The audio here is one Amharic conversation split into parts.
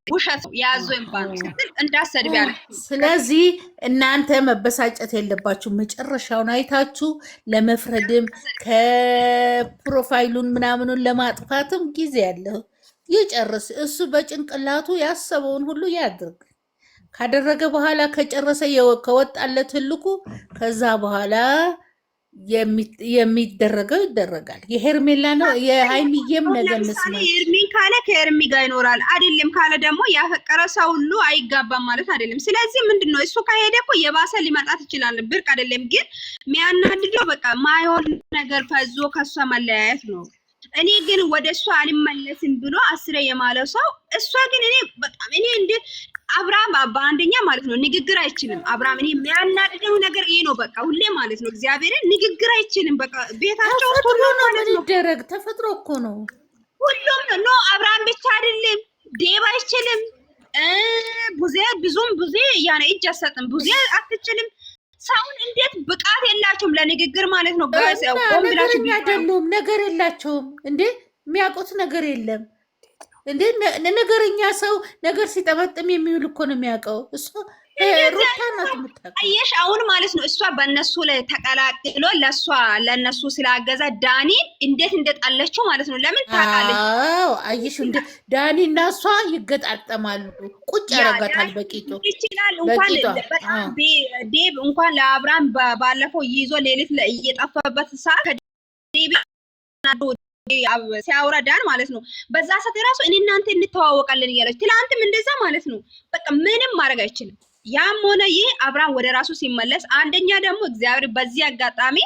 ውሸት የያዞ እንባ ነው ስትል እንዳሰድብ ያለ። ስለዚህ እናንተ መበሳጨት የለባችሁ። መጨረሻውን አይታችሁ ለመፍረድም ከ profile ኡን ምናምኑን ለማጥፋትም ጊዜ ያለው ይጨርስ። እሱ በጭንቅላቱ ያሰበውን ሁሉ ያድርግ። ካደረገ በኋላ ከጨረሰ ከወጣለት ህልኩ ከዛ በኋላ የሚደረገው ይደረጋል። የሄርሜላ ነው የሃይሚዬም ነገር ለምሳሌ ኤርሚን ካለ ከኤርሚ ጋር ይኖራል። አይደለም ካለ ደግሞ ያፈቀረ ሰው ሁሉ አይጋባም ማለት አይደለም። ስለዚህ ምንድን ነው እሱ ከሄደ እኮ የባሰ ሊመጣት ይችላል። ብርቅ አይደለም። ግን የሚያናድደው በቃ ማይሆን ነገር ፈዞ ከሷ መለያየት ነው። እኔ ግን ወደ እሷ አልመለስም ብሎ አስሬ የማለው ሰው እሷ ግን እኔ በጣም እኔ እንዴት አብርሃም በአንደኛ ማለት ነው ንግግር አይችልም። አብርሃም እኔ የሚያናድደው ነገር ይሄ ነው። በቃ ሁሌ ማለት ነው እግዚአብሔርን ንግግር አይችልም። በቃ ቤታቸው ውስጥ ተፈጥሮ ሁሉ ነው። ማለት ምን ነው ይደረግ? ተፈጥሮ እኮ ነው። ሁሉም ነው። No አብርሃም ብቻ አይደለም፣ ዴብ አይችልም። ቡዜ ብዙም ቡዜ ያኔ እጅ አሰጥም፣ ቡዜ አትችልም። ሰውን እንዴት ብቃት የላቸውም ለንግግር ማለት ነው። Guys እና ቆም ብላችሁ ነገረኛ አይደሉም። ነገር የላቸውም እንዴ፣ የሚያውቁት ነገር የለም እንዴ። ነገረኛ ሰው ነገር ሲጠመጥም የሚውል እኮ ነው የሚያውቀው። እሱ ሩታ ናት የምታውቀው። አየሽ አሁን ማለት ነው እሷ በእነሱ ላይ ተቀላቅሎ ለእሷ ለእነሱ ስላገዛ ዳኒን እንዴት እንደጣለችው ማለት ነው። ለምን ታውቃለች? አዎ አየሽ፣ እንደ ዳኒ እና እሷ ይገጣጠማሉ። ቁጭ ያ ያረጋታል ዳኒ በቂጡ ይችላል እንኳን በቂጧ። በጣም አዎ ዴብ እንኳን ለአብርሃም ባለፈው ይዞ ሌሊት እየጠፋበት ሰዓት ከዴብ ሲያወራ ዳን ማለት ነው። በዛ ሰዓት የራሱ እኔ እናንተ እንተዋወቃለን እያለች ትላንትም እንደዛ ማለት ነው። በቃ ምንም ማድረግ አይችልም። ያም ሆነ ይህ አብርሃም ወደ ራሱ ሲመለስ፣ አንደኛ ደግሞ እግዚአብሔር በዚህ አጋጣሚ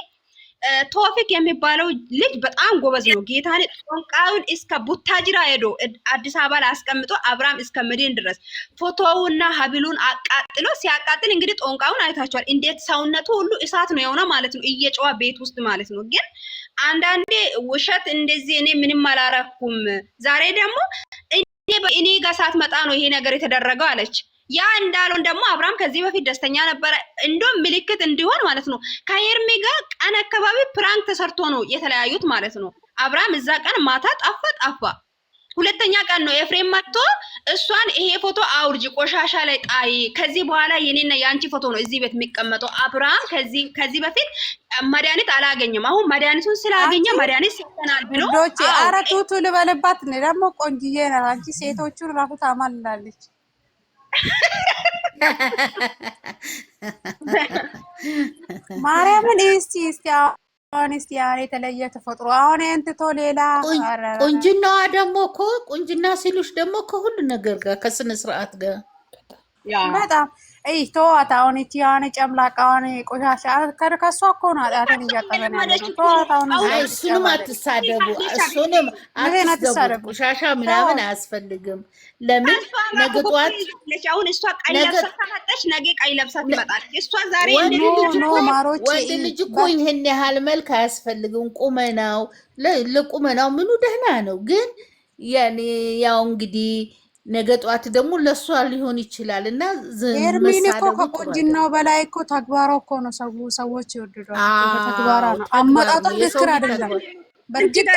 ቶፊክ የሚባለው ልጅ በጣም ጎበዝ ነው። ጌታን ጦንቃዩን እስከ ቡታጅራ ሄዶ አዲስ አበባ ላይ አስቀምጦ አብርሃም እስከ ምድን ድረስ ፎቶውና ሀብሉን አቃጥሎ ሲያቃጥል እንግዲህ ጦንቃዩን አይታችኋል። እንዴት ሰውነቱ ሁሉ እሳት ነው የሆነ ማለት ነው፣ እየጨዋ ቤት ውስጥ ማለት ነው። ግን አንዳንዴ ውሸት እንደዚህ እኔ ምንም አላረኩም፣ ዛሬ ደግሞ እኔ ጋር ሳትመጣ ነው ይሄ ነገር የተደረገው አለች። ያ እንዳለውን ደግሞ አብርሃም ከዚህ በፊት ደስተኛ ነበረ። እንደውም ምልክት እንዲሆን ማለት ነው ከሄርሜ ጋር ቀን አካባቢ prank ተሰርቶ ነው የተለያዩት ማለት ነው። አብርሃም እዛ ቀን ማታ ጠፋ ጠፋ። ሁለተኛ ቀን ነው ኤፍሬም መጥቶ እሷን ይሄ ፎቶ አውርጂ፣ ቆሻሻ ላይ ጣይ፣ ከዚህ በኋላ የኔና የአንቺ ፎቶ ነው እዚህ ቤት የሚቀመጠው። አብርሃም ከዚህ በፊት መድኃኒት አላገኘም። አሁን መድኃኒቱን ስላገኘ አንቺ መድኃኒት ሰጥተናል ብሎ ውዶቼ፣ አዎ ኧረ ቱቱ ልበልባት። እኔ ደግሞ ቆንጅዬ ናት። አንቺ ሴቶቹን ራሱ ታማልላለች። ማርያምን እስቲ እስቲ አሁን እስቲ ያን የተለየ ተፈጥሮ አሁን ይሄን ትቶ ሌላ ኧረ ቁንጅናዋ ደግሞ እኮ ቁንጅና ሲሉሽ ደግሞ ከሁሉ ነገር ጋር ከስነ ስርዓት ጋር ያ በጣም እይ ተዋት። አሁን ይቺ አሁን ጨምላቃ አሁን ቆሻሻ ከሷ እኮ ነው ኃጢአትን እያጠበን ያለ የለመደች ነው። እኮ ተዋት ነው። አሁን አሁን እዛ አይ እሱንም ትጨማለቅ። አትሳደቡ፣ እሱንም ምሬን አትስደቡት። አትሳደቡ። ቆሻሻ ምናምን ተዋት። አያስፈልግም። ለምን ከእሷ ጋር ነገ እኮ ጠዋት ይዛለች። አሁን እሷ ቀይ ነገ ለብሳ ከመጣች ነገ ቀይ ለብሳ ትመጣለች። እሷ ዛሬ ወንድ No እንደዚህ ልጅ No እኮ ማሮቼ ወንድ ልጅ እኮ ይህን ያህል መልክ አያስፈልግም። ቁመናው ለቁመናው ምኑ ደህና ነው፣ ግን ያኔ ያው እንግዲህ ነገ ጠዋት ደግሞ ለእሷ ሊሆን ይችላል እና ኤርሚን እኮ መሳደቡ ጥሩ ከቆንጅናው አይደለም። በላይ እኮ ተግባሯ እኮ ነው። ሰው ሰዎች ይወድዷት እኮ በተግባሯ አዎ ነው። ተግባር አመጣጧ ነው፣ የሰው ትክክል ልጅ አይደለም። ተግባር በእርግጥ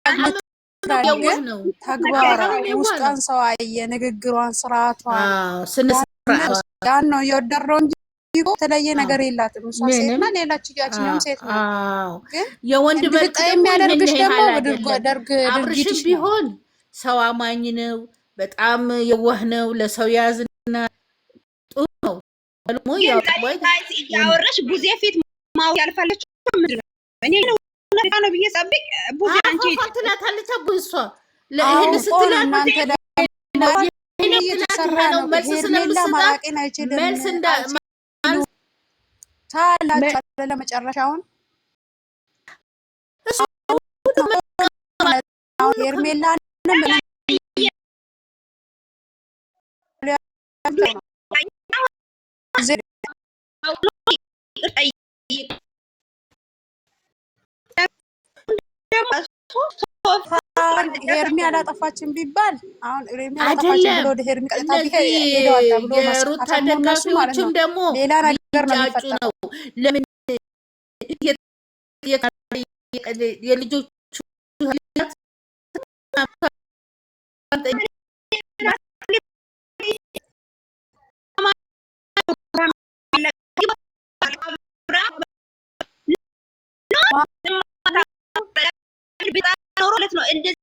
አብርሃም ትክክል የዋህ ግን ነው። ተግባሯ አብርሃምም የዋህ ነው። ውስጧን ሰው አየ፣ ንግግሯን፣ ስርዓቷን አዎ ስነ ያን ስርዓቷ ያን ነው የወደድነው እንጂ እኮ የተለየ አዎ ነገር የላትም። እሷ ሴት ምንም ናት፣ ሌላች ያችኛውም ሴት ናት። አዎ ግን የወንድ መልክ እንድትጠይ ደግሞ ይህን የሚያደርግሽ ደግሞ ያህል አይደለም። ደርግ አብርሽም ድርጊትሽ ነው። ቢሆን ሰው አማኝ ነው፣ በጣም የዋህ ነው፣ ለሰው ያዝና ጥሩ ነው። ደግሞ ግን ያው ወይ guys እያወራሽ ቡዜ ፊት ማው ያልፈለችው ምንድን ነው? እኔ እውነት ነው ብዬ ጠብቅ ቡዜ አንቺ አፏፏ ትላታለች። አቡ እሷ አሁን ይህን ቆይ ስትላት እናንተ ደግሞ ይህን ትላት እየተሰራ ይሄ ነው ነው። መልስ ሄርሜላ ስለምስጣት ማራቄን አይችልም መልስ እንዳ አይችሉም ታላችሁ አይደለ? መጨረሻውን እሱ ሄርሜላንም ነው ሄርሚ አላጠፋችም ቢባል አሁን ሄርሚ አላጠፋችም አይደለም ብሎ ወደ ሄርሚ ቀጥታ እነዚህ ሄደዋል ተብሎ የሩታ አሳምነው እነሱ ማለት ደጋፊዎችም ነው ደግሞ ሌላ ነገር ነው ሊንጫጩ የሚፈጠረው። ነው። ለምን የልጆቹ ማለት ነው።